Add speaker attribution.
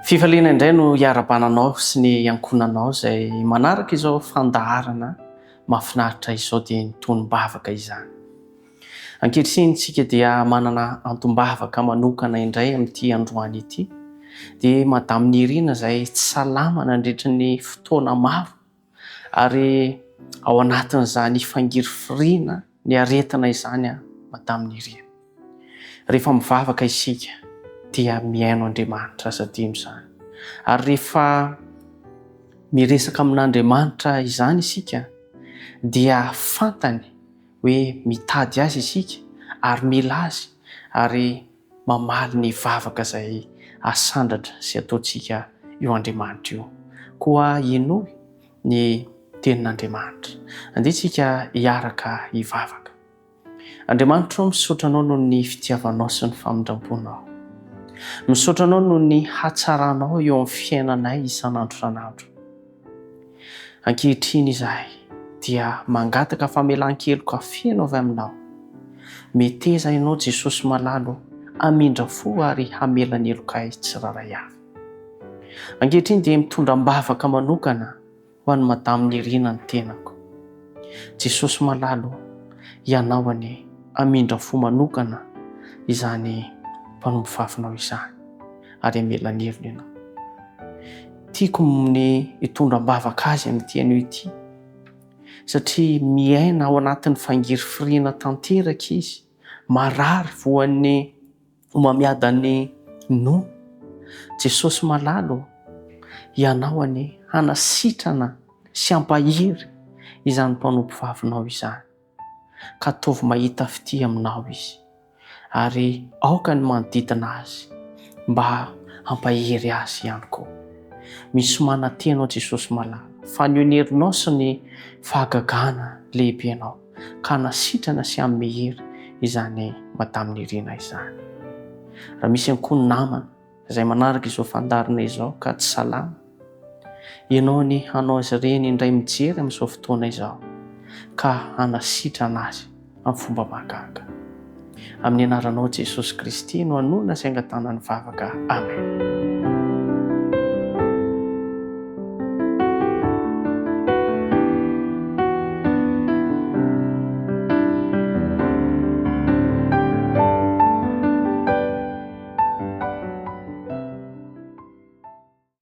Speaker 1: Fifaliana indray no hiarabana anao sy ny ankohonanao izay manaraka izao fandaharana mahafinaritra izao dia ny tonom-bavaka izany. Ankehitriny isika dia manana antom-bavaka manokana indray amin'ity androany ity dia Madame Nirina izay tsy salama nandritry ny fotoana maro Ary ao anatin'izany fangirifiriana ny aretina izany Madame Nirina. Rehefa mivavaka isika dia mihaino Andriamanitra, aza adino izany. Ary rehefa miresaka amin'Andriamanitra izany isika dia fantany hoe mitady Azy isika ary mila Azy ary mamaly ny vavaka izay asandratra sy ataontsika io Andriamanitra io. Koa henoy ny tenin'Andriamanitra. Andeha isika hiaraka hivavaka. Andriamanitra ô, misaotra Anao noho ny fitiavanao sy ny famindram-ponao. Misaotra Anao noho ny hatsaranao eo amin'ny fiainanay isan'andro isan'andro. Ankehitriny izahay dia mangataka famelan-keloka feno avy Aminao. Meteza Ianao Jesosy malala o, hamindra fo ary hamela ny helokay tsirairay avy. Ankehitriny dia mitondra am-bavaka manokana ho an'i Madame Nirina ny tenako. Jesosy malala o, Ianao anie hamindra fo manokana izany mpanompovavinao izany ary hamela ny helony Ianao. Tiako ny hitondra am-bavaka azy amin'ity anio ity satria miaina ao anatin'ny fangirifiriana tanteraka izy, marary voan'ny homamiadan'ny nono. Jesosy malala ô, Ianao anie hanasitrana sy hampahery izany mpanompovavinao izany, ka ataovy mahita fitia aminao izy. ary aoka ny manodidina azy mba hampahery azy ihany koa. Misy manantena ao Jesosy malala fa ny herinao sy ny fahagagana lehibenao ka hanasitrana sy hanome hery izany Madame Nirina izany. Raha misy ihany koa ny namana izay manaraka izao fandaharana izao ka tsy salama, Ianao anie hanao azy ireny indray mijery amin'izao fotoana izao ka hanasitrana azy amin'ny fomba mahagaga. Amin'ny anaranao Jesosy Kristy no anonona sy angatahana ny vavaka. Amen.